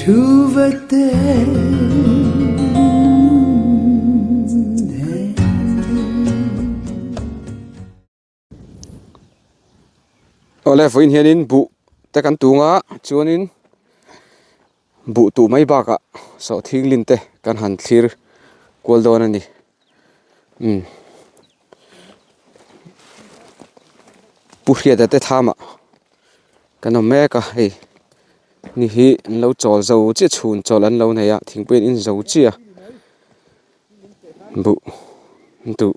Awle vawiin hianin buh te kan tung a chuanin buh tuh mai bakah sawhthing lin te kan han thlir kual dawn a ni umm Pu Hriata te thlamah kan awm mek a hei ni hi an lo chawl zo chiah chhun chawlh an lo nei a thingpui an in zo chiah a buh an tuh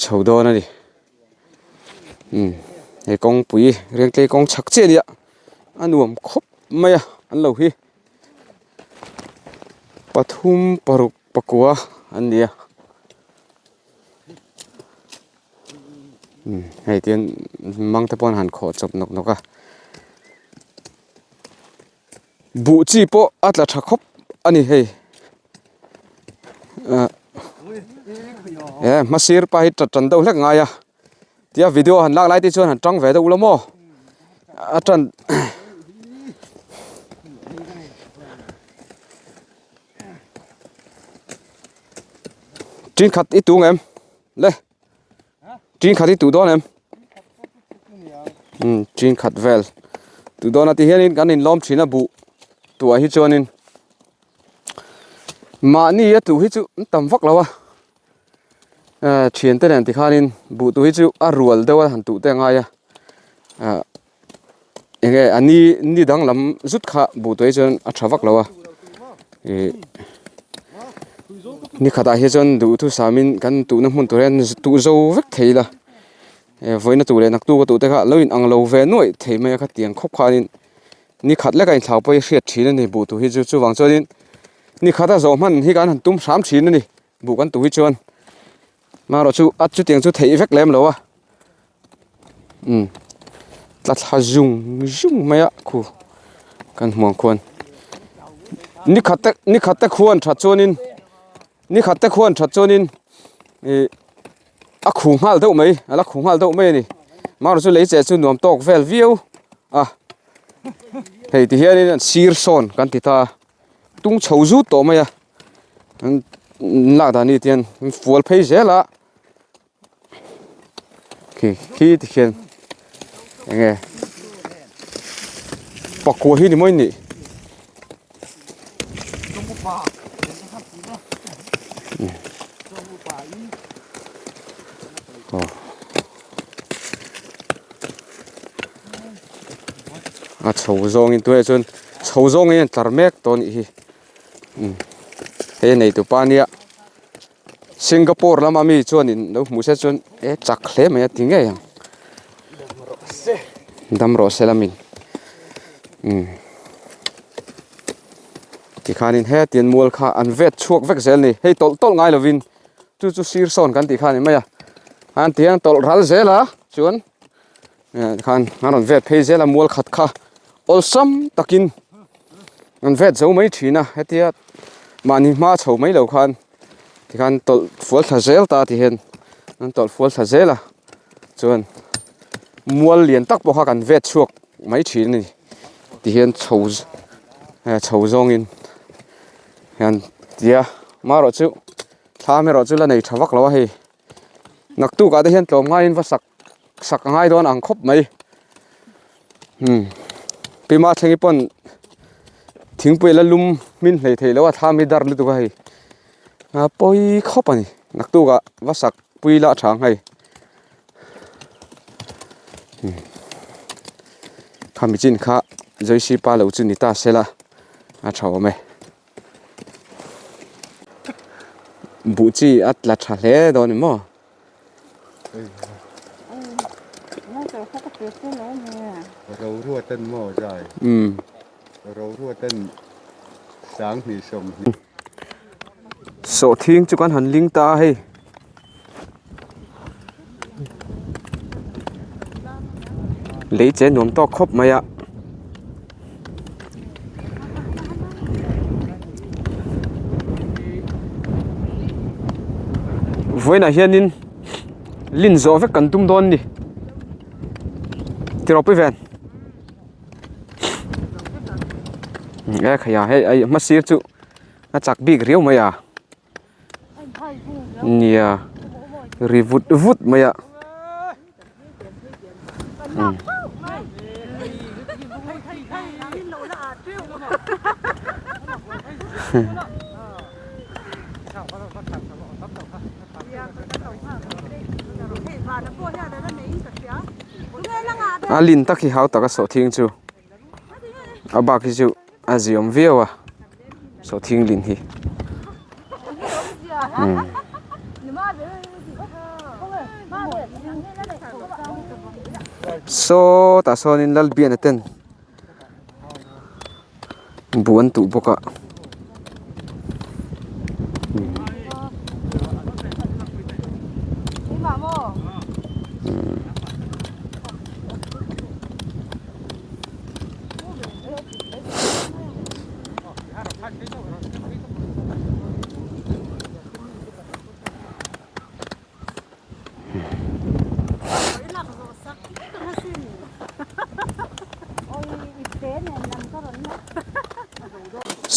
chho dawn a ni umm he kawngpui Rengtlei kawng chhak chiah a nia a nuam khawp mai a an lo hi pathum paruk pakua an ni a umm hei tihian mang te pawh an han khawh chawp nawk nawk a buh chi pawh a tla tha khawp a ni hei ah e hmasir pa hi tat tan deuh hlek ngai a tia video han lak lai te chuan han tang ve deuh ula maw a tan Ṭin khat i tung em? Le. Ṭin khat i tuh dawn em? Um, ṭin khat vel. Tuh dawn a ti hianin kan inlawm ṭhin a buh tuah hi chuanin mahni a tuh hi chu an tam vak lo a. Eh, ṭhiante nen tikhanin buh tuh hi chu a rual deuh a han tuh te a ngai a. Ah. Enge a ni ni danglam zut kha buh tuai chuan a tha vak lo a ih ni khatah hi chuan duh thusamin kan tuhna hmun tur hian tuh zo vek thei ila eh vawiina tuh leh naktuk a tuh te kha lo in ang lo ve nuaih thei mai a khatiang khawp khanin ni khat lek a inthlau pawh hi hriat thin a ni buh tuh hi chu chuvang chuanin ni khata zawh hman hi kan han tum hram thin a ni buh kan tuh hi chuan marawh chu a chutiang chu theih vek lem lo a. Umm tla thla zung zung mai a khu kan hmuh ang khuan ni khat te ni khat te khuan that chuanin ni khat te khuan that chuanin ih a khu nghal deuh mai a la khu nghal deuh mai a ni marawh chu lei cheh chu nuam tawk vel viau a hei ti hianin an sir sawn kan ti ta a tung chho zut tawh mai a an lak dan hi tihian an fual phei zel a. Khi khi ti khian enge pakua hi ni mawi ni a chho zawngin tunah chuan chho zawngin an tlar mek tawh a nih hi hei a neitupa ania. Singapore lama mi chuanin lo hmuh se chuan e chak hle mai a ti ngei ang dam rawh se lamin umm tikhanin hetiang mual kha an vet chhuak vek zel a ni hei tawlh tawlh ngai lovin chu chu sir sawn kan tih kha a ni mai a an ti hian tawlh ral zel a chuan eh tikhan an rawn vet phei zel a mual khat kha awlsam takin an vet zo mai thin a hetia mahni hma chho mai lo khan tikhan tawlh fual thla zel ta ti hian an tawlh fual thla zel a chuan mual lian tak pawh kha kan vet chhuak mai thin a ni ti hian chho eh chho zawngin hian tia marawh chu thlam erawh chu la nei tha vak lo a hei naktuk ah te hian tlawm ngaiin va sak sak a ngai dawn ang khawp mai umm pima thlengi pawn thingpui la lum hmin hlei thei lo a thlam hi dar lutuk a hei a pawi khawp a ni naktuk ah va sak pui la a tha ang hei umm khami chin kha joysi pa lo chu ni ta sela a tha awm e. Buh chi a tla tha hle dawn ni maw. Roruatan maw zai? Umm. Roruatan 20 20. Sawhthing chu kan han ling ta a hei. Lei che nuam tawk khawp mai a. Vawiinah hianin lin zawh vek kan tum dawn a ni tiraw pui ven. E khaia hei ai hmasir chu a chak bik riau mai a nia ri vut vut mai a. A lin tak hi hau taka sawhthing chu a bak hi chu a ziawm viau a sawhthing lin hi saw tah sawnin Lalbiana ten buh an tuh bawk a.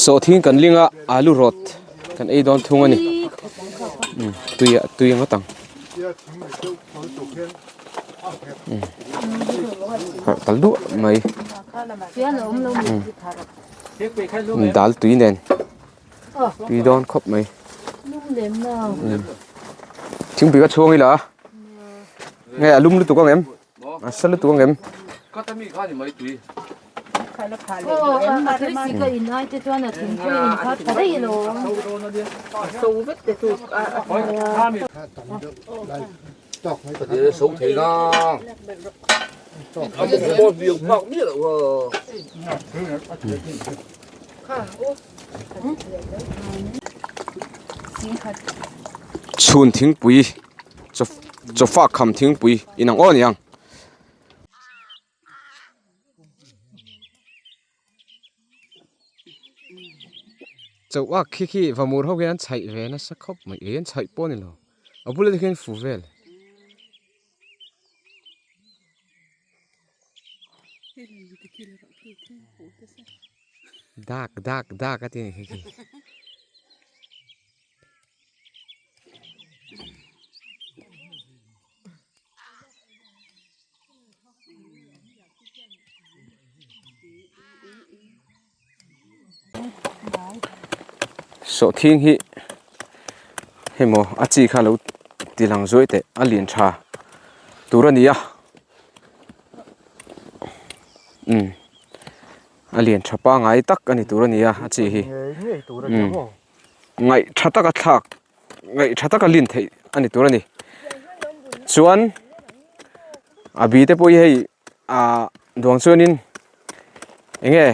Sawhthing kan ling a alu rawt kan ei dawn thung a ni tui ah tui ngawt ang harh ta luah mai dal tui nen. Tui dawn khawp mai. Thingpui ka chhuang ila a. Nge a lum lutuk ang em? A sa lutuk ang em? Chhun thingpui chaw chawfak kham thingpui inang aw niang. Chauh khi khi vamur ho hian an chhaih ve nasa khawp mai ih an chhaih pawh a ni lo a bulah te khian fu vel. Dak dak dak a ti a ni khi khi. Sawhthing hi hei maw a chi kha lo ti lang zuai teh a lian tha tur a ni a umm a lian tha pangai tak a ni tur a ni a a chi hi umm ngaih tha taka thlak ngaih tha taka lin theih a ni tur a ni chuan a bi te pawh hi hei ah duang chuanin eng nge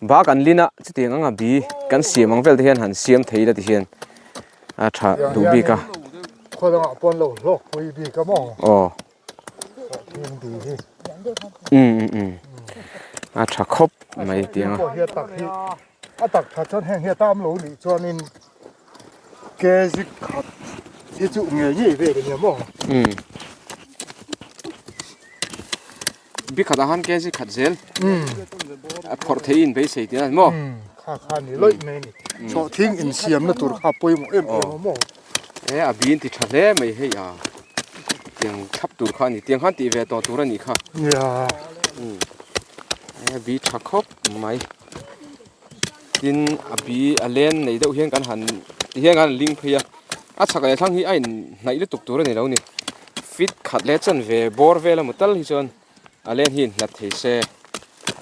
bak an lin a chutiang anga bi kan siam ang vel te hian han siam thei ila ti hian a tha duh bik a aw um um um a tha khawp mai tiang a. A tak tha chuan heng hi a tam lo nih chuanin kg khat hi chu ngei ngei vel a nia maw? Umm. Bi khatah khan kg khat zel a phawrh thei in beisei tih a ni maw? Umm kha kha ni lawih mai a ni. Chawhthing insiamna tur kha pawimawh em em a maw? E a bi in ti tha hle mai hei a tiang thlap tur kha a ni tiang khan tih ve tawh tur a nih kha. Nia. Umm e a bi tha khawp mai. Tin a bi a len nei deuh hian kan han ti hian kan han ling phei a a chhak leh thlang hi a in hnaih lutuk tur a ni lo ni fit khat leh chan ve bawr vel emaw tal hi chuan a len hi inhlat thei se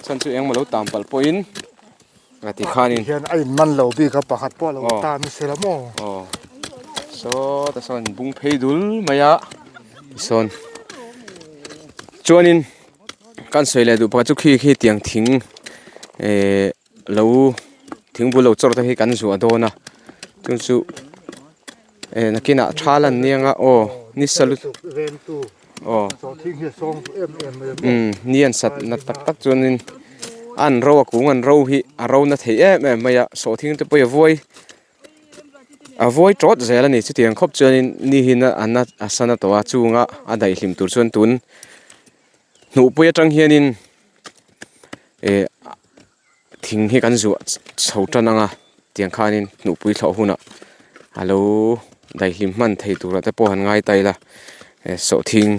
chhan chu engmaw lo tam palh pawhin a ti khanin hian a in man lo bik a pakhat pawh a lo tam se la maw aw sawtah sawn bung phei dul mai a tisawn chuanin. Kan sawi leh duh pakhat chu khi khi tiang thing ehh lo thing bul lo chawr te hi kan zuah dawn a chu chu eh nakinah tha lan nia nga aw ni salut aw umm ni an sat na tak tak chuanin an ro a kung an ro hi a ro na thei em em mai a sawhthing te pawh hi a vuai a vuai tawt zel a ni chutiang khawp chuanin ni hi a na a sana tawh a chunga a daihlim tur chuan tun. Hnuhpui atang hianin eh Thing hi kan zuah chho tan ang a tiang khanin hnuhpui thlawh hunah a lo daihlim hman thei turah te pawh han ngai ta ila eh sawhthing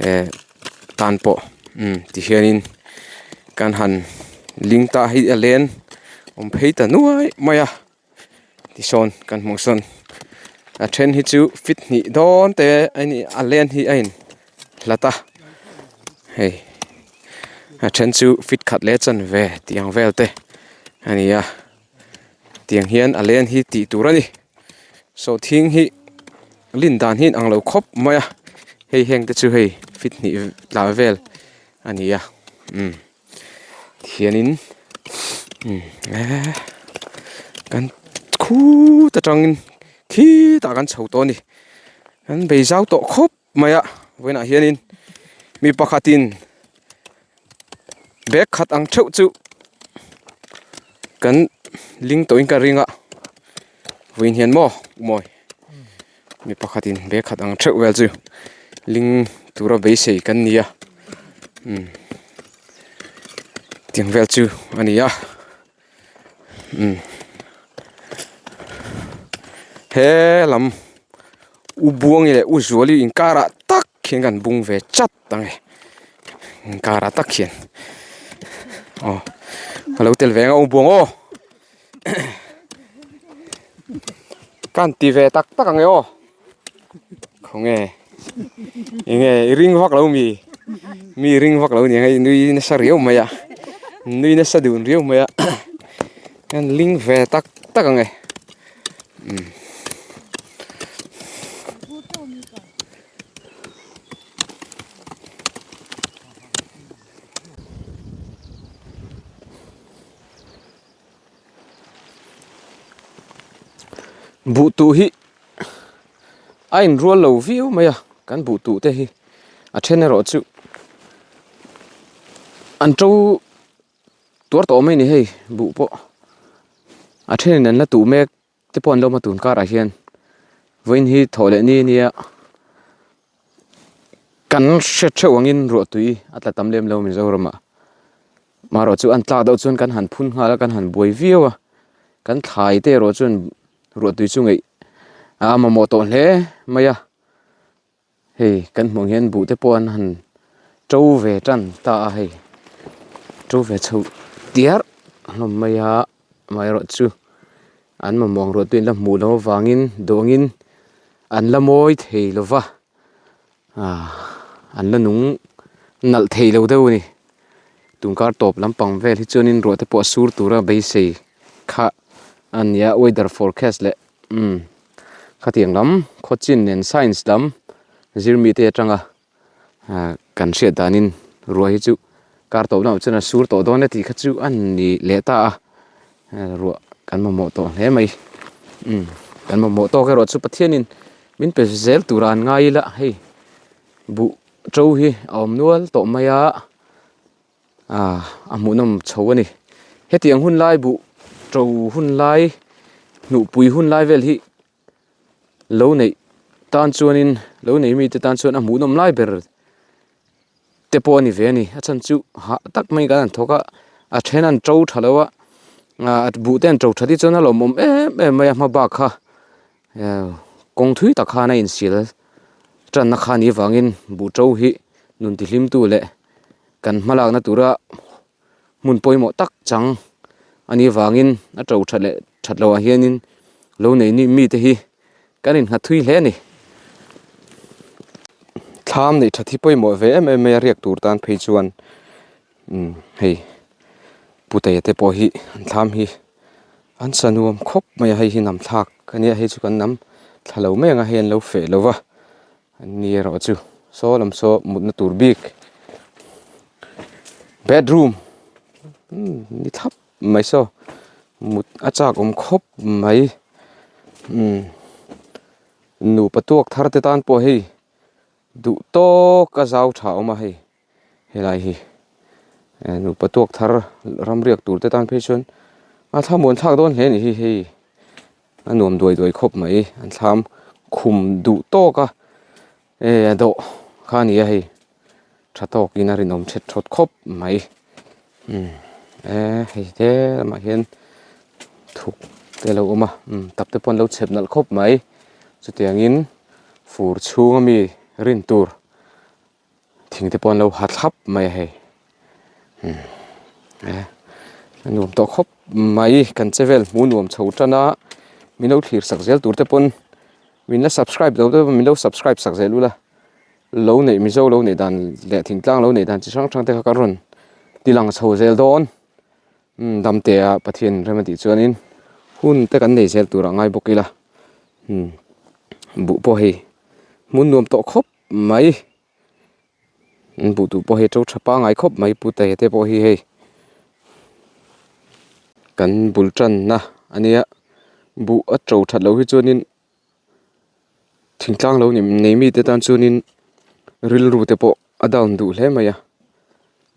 eh tan pawh umm tihianin kan han ling ta hi a len awm phei ta nuai mai a tisawn kan hmuh sawn a then hi chu fit hnih dawn te a ni a len hi a in hlat a hei a then chu fit khat leh chanve tih ang vel te a ni a tiang hian a len hi tih tur a ni sawhthing hi lin dan hi a inang lo khawp mai a hei heng te chu hei fit hnih tla vel a ni a umm. Thianin kan khut atangin khitah kan chho tawh a ni kan bei zau tawh khawp mai a vawiinah hianin mi pakhatin bag khat ang theuh chu kan ling tawhin ka ring a vawiin hian maw mawi mi pakhatin bag khat ang theuh vel chu ling tura beisei kan ni a umm tiang vel chu a ni a umm he lam u buangi leh u zuali inkarah tak hian kan bung ve chat ang e inkarah tak hian aw a lo tel ve ang a u buang aw. Kan ti ve tak tak ang e aw khawnge enge i ring vak lo mi mi ring vak lo nia hei nui nasa riau mai a nui nasa dun riau mai a kan ling ve tak tak ang e umm. Buh tuh hi a inrual lo viau mai a kan buh tuh te hi a then erawh chu an to tuar tawh mai a ni hei buh pawh a thenin an la tuh mek te pawh an lo awm a tun karah hian vawiin hi thawh leh ni ania kan hre theuh angin ruahtui a tla tam lem lo Mizoramah. Marawh chu an tlak deuh chuan kan han phun nghal a kan han buai viau a kan thlai te erawh chuan ruahtui chu ngeih a mamawh tawh hle mai a hei kan hmuh ang hian buh te pawh an han to ve tan ta a hei to ve chho diar hlawm mai a amaherawh chu an mamawh ang ruahtui an la hmuh loh avangin dawngin an la mawi thei lo va. Ah an la nung nalh thei lo deuh a ni tun kar tawp lampang vel hi chuanin ruah te pawh a sur tura beisei kha a ni a weather forecast leh umm khatiang lam khawchin nen science lam zir mite atanga ah kan hriat danin ruah hi chu kar tawp lamah chuan a sur tawh dawn e tih kha chu a ni leh ta a ruah kan mamawh tawh hle mai umm kan mamawh tawk erawh chu Pathianin min pe zel tura an ngai ila hei buh to hi a awm nual tawh mai a ah a hmuhnawm chho a ni hetiang hun lai buh to hun lai hnuhpui hun lai vel hi lo neih tan chuanin lo nei mite tan chuan a hmuhnawm lai ber te pawh a ni ve a ni a chhan chu hah tak mai kan han thawk a a then an to tha lo a ah buh te an to that hi chuan a lawmawm em em mai a hma bak kha kawng thui tak khan a insil tanna kha a nih avangin buh to hi nun tihlim tu leh kan hmalakna tura hmun pawimawh tak chang a nih avangin a to that leh that loh ah hianin lo nei ni mite hi kan innghat thui hle a ni. Thlam neih that hi pawimawh ve em em mai a riak tur tan phei chuan umm hei putea te pawh hi an thlam hi an sa nuam khawp mai a hei hi nam thlak a nia hei chu kan nam thla lo mai ang a hei an lo feh lo va an ni erawh chu saw lam saw mutna tur bik bedroom umm ni thlap mai saw mut a chak awm khawp mai umm nupa tuak thar te tan pawh hei duh tawk a zau tha awm a hei. Helai hi nupa tuak thar ram riak tur te tan phei chuan a thlamuan thlak dawn hle a ni hi hei a nuam duai duai khawp mai an thlam khum duh tawk a eh a dawh kha a ni a hei tha tawkin a rinawm thet thawt khawp mai umm. Eee hei te lamah hian thuk te a lo awm a umm tap te pawh an lo chhep nalh khawp mai chutiangin fur chhung ami rin tur thing te pawh an lo ha thlap mai a hei umm e a nuam tawh khawp mai kan che vel hmuh nuam chho tan a min lo thlir sak zel tur te pawn min la subscribe lo te pawn min lo subscribe sak zel ula. Lo neih Mizo lo neih dan leh thingtlang lo neih dan chi hrang hrang te kha ka rawn ti lang chho zel dawn umm damte a Pathian rem a tih chuanin hun te kan nei zel turah ngai bawk ila umm buh pawh hei hmun nuam tawh khawp mai an buh duh pawh hei to tha pangai khawp mai pu te te pawh hi hei kan bul tanna ania buh a to that loh hi chuanin. Thingtlang lo nei mite tan chuanin rilru te pawh a down duh hle mai a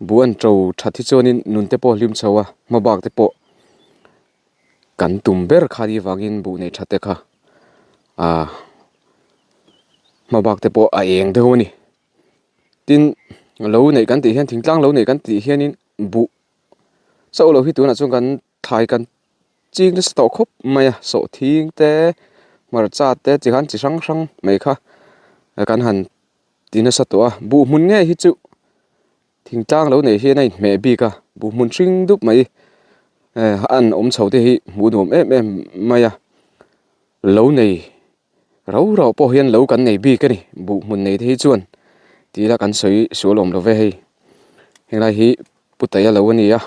buh an to that hi chuanin nun te pawh a hlim chho a hma bak te pawh kan tum ber kha ni vangin buh nei that te kha ahh hma bak te pawh a eng deuh a ni tin lo neih kan tih hian thingtlang lo neih kan tih hianin buh chauh lo hi tunah chuan kan thlai kan. Ching nasa tawh khawp mai a sawhthing te hmarcha te chi khan chi hrang hrang mai kha kan han ti nasa tawh a buh hmun ngei hi chu thingtlang lo nei hian a inhmeh bik a buh hmun hring dup mai eh an awm chho te hi hmuh nuam em em mai a lo nei rau rau pawh hian lo kan nei bik a ni buh hmun nei te hi chuan tih ila kan sawi sual awm lo ve hei helai hi putaia lo a ni a.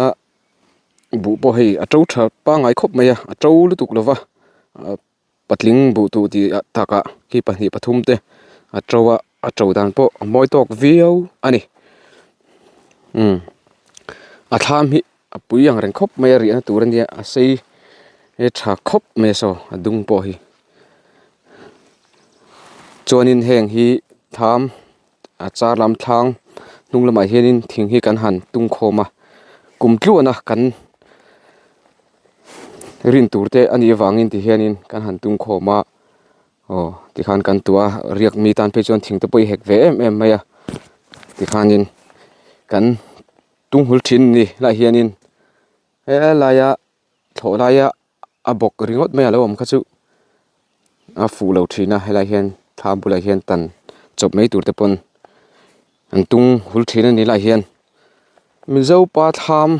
A buh pawh hei a to tha pangngai khawp mai a a to lutuk lo va ah patling buh tuh tih takah khi pahnih pathum te a to a a to dan pawh a mawi tawk viau a ni umm a thlam hi a pui ang reng khawp mai a riahna tur a nia a sei tha khawp mai a saw a dung pawh hi chuanin heng hi thlam. A char lam thlang hnung lamah hianin thing hi kan han tung khawm a kum tluana kan rin tur te a nih avangin ti hianin kan han tung khawm a aw tikhan kan tuah a riak mi tan phei chuan thing te pawh i hek ve em em mai a tikhanin kan tung hul thin a ni helaiah hianin helaia thlawh laia a bawk ringawt mai a lo awm kha chu a fuh lo thin a helai hian thla bulah hian tan chawp mai tur te pawn an tung hul thin a ni lai hian mizo pa thlam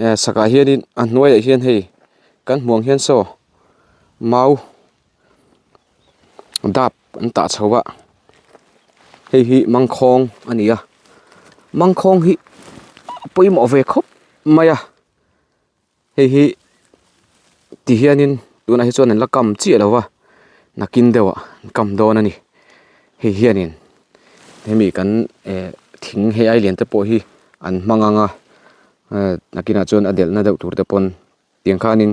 eh sakah hianin a hnuaiah hian hei kan hmuh ang hian saw mau dap an tah chho a hei hi mangkhawng a ni a mangkhawng hi a pawimawh ve khawp mai a. Hei hi ti hianin tunah hi chuan an la kam chiah lo va nakin deuhah an kam dawn a ni hei hianin hemi kan eh thing hei ai lian te pawh hi an hmang ang a eh nakinah chuan a delhna deuh tur te pawn tiang khanin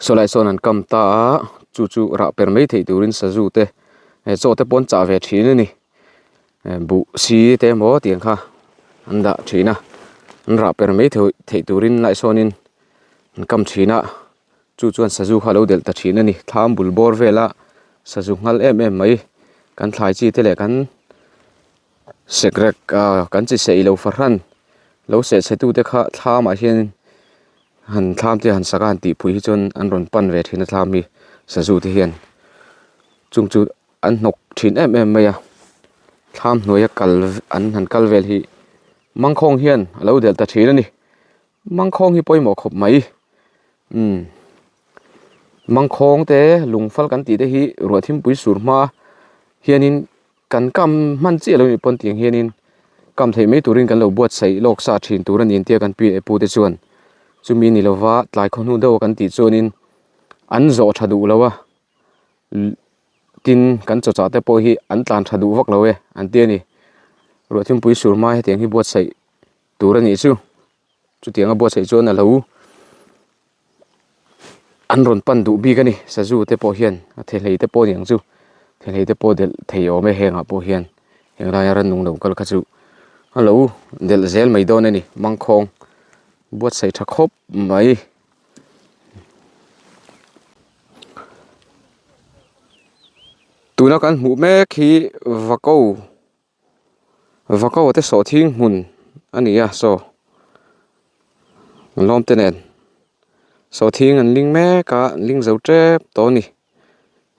saw lai sawn an kam ta a chu chu rah per mai theih turin sazu te eh chaw te pawh an chah ve thin a ni. Buh si te emaw tiang kha an dah thin a an rah per mai theih turin laihsawnin an kam thin a chu chuan sazu kha a lo delh ta thin a ni thlam bul bawr vela sazu nghal em em mai kan thlai chi te leh kan sekrek ah kan chi sei lo fahran lo seh chhe tu te kha thlamah hian han thlam te han sak a han tih phui hi chuan an rawn pan ve thin a thlam hi sazu te hian chung chu. An hnawk thin em em mai a thlam hnuaia kal an han kal vel hi mangkhawng hian a lo delh ta thin a ni mangkhawng hi pawimawh khawp mai umm mangkhawng te lungfal kan tih te hi ruah thimpui sur hma hianin kan kam hman chiah lo nih pawn tiang hianin kam theih mai turin kan lo buatsaih lawk sa thin tur a ni ang tia kan pi leh pu te chuan chumi ni lova tlai khaw hnu deuh a kan tih chuanin an zawh tha duh lo a. Tin, kan chawchah te pawh hi an tlan tha duh vak lo e an ti a ni. Ruahthimpui sur hma hetiang hi buatsaih tur a nih chu. Chutianga buatsaih chuan a lo an rawn pan duh bik a ni. Sazu te pawh hian a thehlei te pawh a ni ang chu. Thehlei te pawh delh thei awm e hengah pawh hian heng laia rannung lo kal kha chu a lo delh zel mai dawn a ni. Mangkhawng buatsaih tha khawp mai. Tuna kan hmuh mek hi vako vako te sawhthing hmun a. a ni a saw an lawm te nen sawhthing an ling mek a an ling zo tep tawh a ni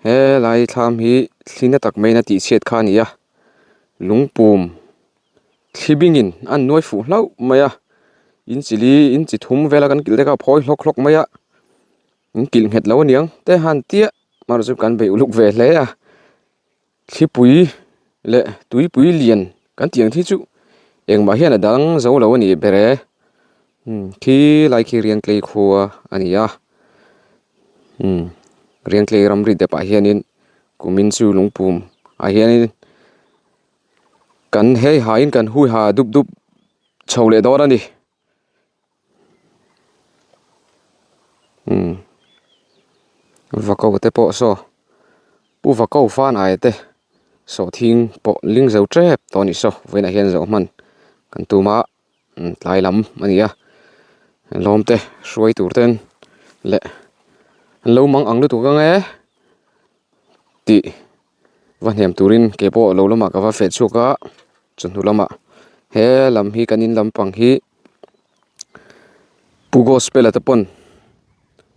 helai thlam hi thli na tak maiin a tih chhiat kha a ni a lungpum thli bingin a nuai fuh hlauh mai a in chi li in chi thum vela kan kilh te kha a phawi hlawk hlawk mai a in kilh nghet lo aniang te han tiah amaherawhchu chu kan beih uluk ve hle a. Thlipui leh tuipui lian kan tih ang hi chu engmah hian a dang zo lo a nih ber e umm khi lai khi Riangtlei khua a ni a umm Riangtlei ramri dep ah hianin kumin chu lungpum ah hianin kan hei hain kan hui ha dup dup chho leh dawn a ni. Umm vako te pawh saw pu vako fan ai te sawhthing pawh ling zo tep tawh a nih saw vawiinah hian zawh hman kan tum a tlai lam a ni a lawm te hruai tur ten leh an lo mang ang lutuk ang e tih va hnem turin ke pawh lo lamah ka va feh chhuak a chawhnu lamah he lam hi kan in lampang hi Pu Gospel a te pawn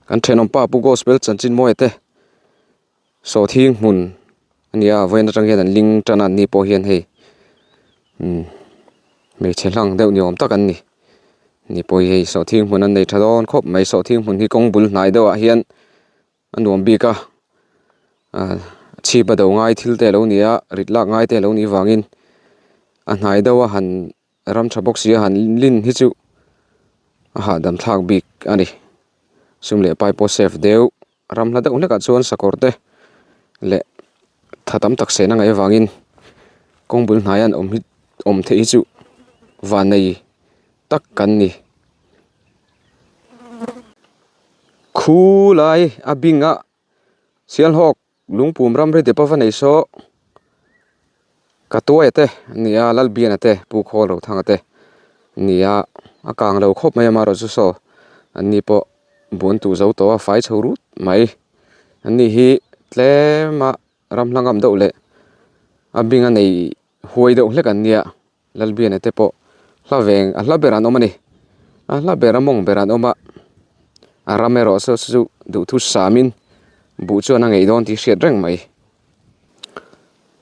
kan thenawm pa Pu Gospel chanchin mawi te sawhthing hmun a nia vawiin atang hian an ling tan a an ni pawh hian hei umm hmeichhe hlang deuh ni awm tak an ni ni pawh hi hei sawhthing hmun an nei tha dawn khawp mai sawhthing hmun hi kawng bul hnai deuh ah hian. a nuam bik a ah chhip a do ngai thil te a lo ni a rit lak ngai te a lo nih vangin a hnai deuh a han ram tha bawk si a han lin hi chu a hahdam thlak bik a ni sum leh pai pawh safe deuh ram hla deuh hlekah chuan sakawr te leh tha tam tak sehna ngaih avangin kawng bul hnai an awm hi awm theih hi chu vannei tak kan ni. Khu lai a bing a Sialhawk lungpum ramri dep a va nei saw ka tuaia te an ni a Lalbiana te Pu Khawl Rothanga te an ni a a kang lo khawp mai amaherawh chu saw an ni pawh buan tuh zo tawh a fai chho rut mai an ni hi tlem a ram hla ngam deuh leh a bing a nei huai deuh hlek an nia. Lalbiana te pawh hla veng a hla ber an awm a ni a hla ber a mawng ber an awm a a ram erawh saw chu duhthu samin buh chuan a ngei dawn tih hriat reng mai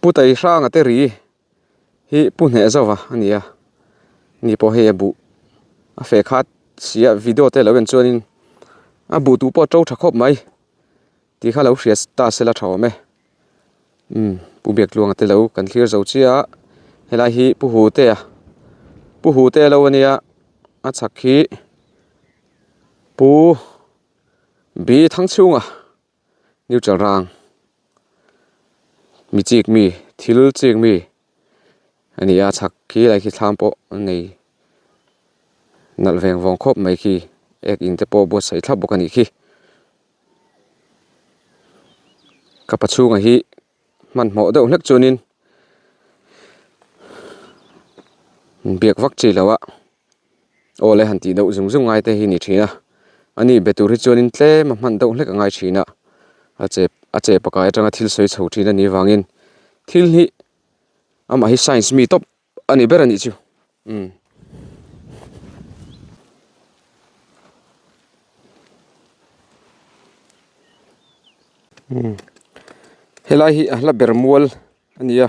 pu tai hranga te ri hi pu hneh zauh va a ni a ni pawh hei a buh a feh khat si a video te lo en chuanin a buh tuh pawh a to tha khawp mai. Tih kha lo hria ta sela tha awm e. Umm Pu Biaktluanga te lo kan thlir zo chiah a, helai hi Pu Hutea Pu Hutea lo ania a chhak hi Pu Bi Thangchhunga neutral rang mi chik mi thil chik mi a ni a chhak khi lai khi thlam pawh an nei nalh veng vawng khawp mai khi ek in te pawh buatsaih thlap bawk a nih khi. Ka pa chhunga hi hmanhmawh deuh hlek chuanin biak vak chi lo a aw le han tih deuh zung zung ngai te hi ni thin a ani be tur hi chuanin tlem a hman deuh hlek a ngai thin a a che a che pakai atanga thil sawi chho thin a nih vangin thil hi amah hi science mi tawp a ni ber a nih chu umm. Helai hi a hla ber mual a ni a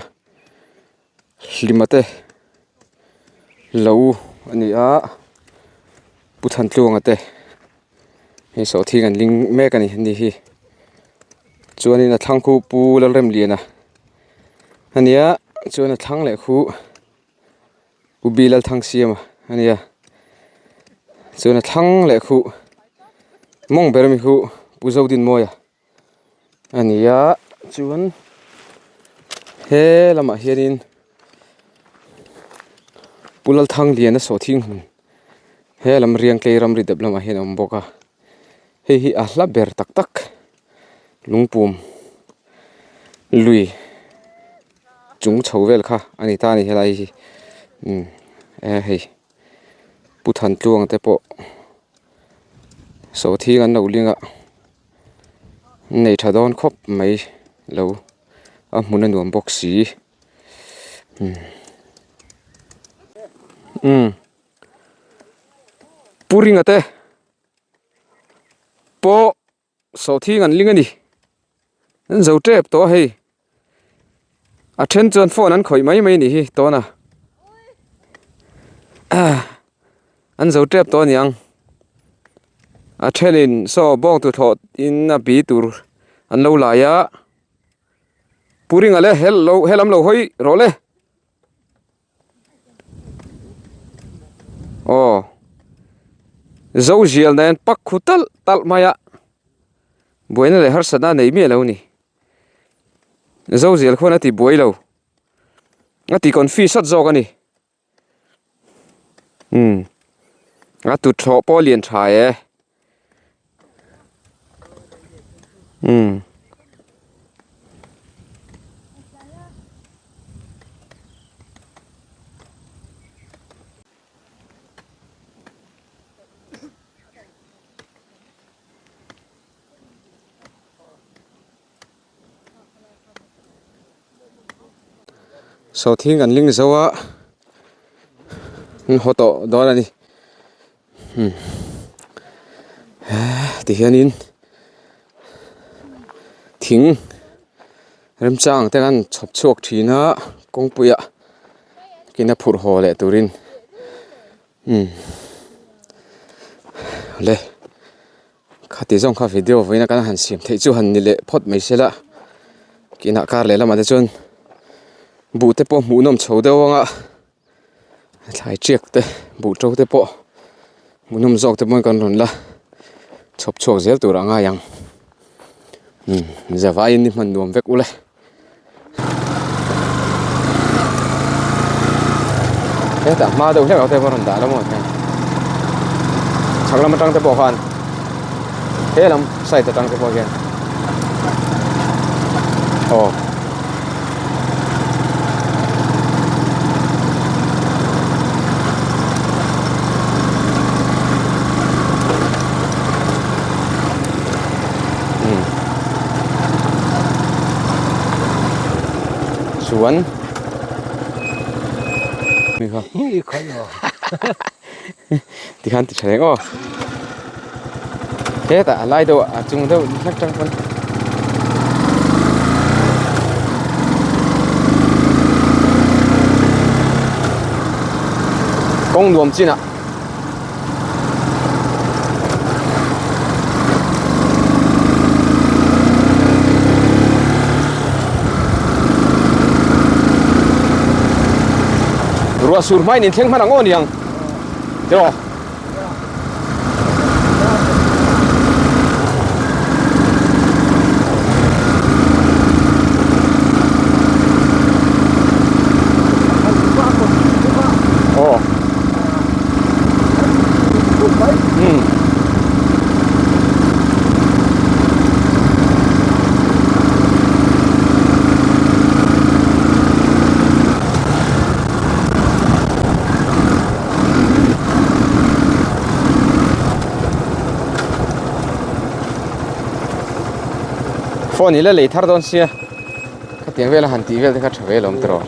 hlima te lo a ni a Pu Thantluanga te hei sawhthing an ling mek a ni ani hi chuanin a thlang khu Pu Lalremliana a ni a chuan a thlang leh khu Pu Bi Lalthangsiama a ni a chuan a thlang leh khu mawng ber ami khu Pu Zodinmawia a ni a chuan he lamah hianin Pu Lalthangliana sawhthing hmun he lam Riangtlei ramri dep lamah hian a awm bawk a hei hi a hla ber tak tak lungpum lui chung chho vel kha a ni ta a ni helai hi umm e hei Pu Thantluanga te pawh sawhthing an lo ling a an nei tha dawn khawp mai lo a hmun a nuam bawk si umm. Pu Ringa te pawh sawhthing an ling a ni. An zo tep tawh a hei. A then chuan phone an khawih mai mai a nih hi tawn a. An zo tep tawh a niang. A thenin saw bawng tuthlawh in a bi tur an lo lai a. Pu Ringa le hello helam lo hawi rawh le. Aw zo zial nen pak khu talh talh mai a buaina leh harsatna a nei miah lo a ni zo zial khuan a ti buai lo a ti confi sat zawk a ni umm a tuthlawh pawh a lian tha e umm. Sawhthing kan ling zo a an haw tawh dawn a ni umm tihianin thing remchang te khan chhawp chhuak thin a kawngpuiah kina phurh haw leh turin umm le. Khati zawng kha video vawiin a kan han siam theih chu han ni leh phawt mai se la kinah kar leh lamah te chuan buh te pawh hmuh nawm chho deuh ang a thlai tiak te buh to te pawh hmuh nawm zawk te pawhin kan rawn la chhawp chhuak zel tur a ngai ang umm zavaiin ni hman nuam vek ule. Hetah hma deuh hlek ah te pawh rawn dah la maw hian chhak lam atang te pawh khan he lam side atang te pawh hian aw. Chuan tikhan ti tha reng aw hetah a lai deuh a chung deuh hlek tang pawn kawng nuam chinah. Ruah sur hmain in thleng hman ang aw niang tiraw. Aw. Hmm. Phone hi la lei thar dawn sia khatiang vela han tih vel te kha tha ve lawm tiraw.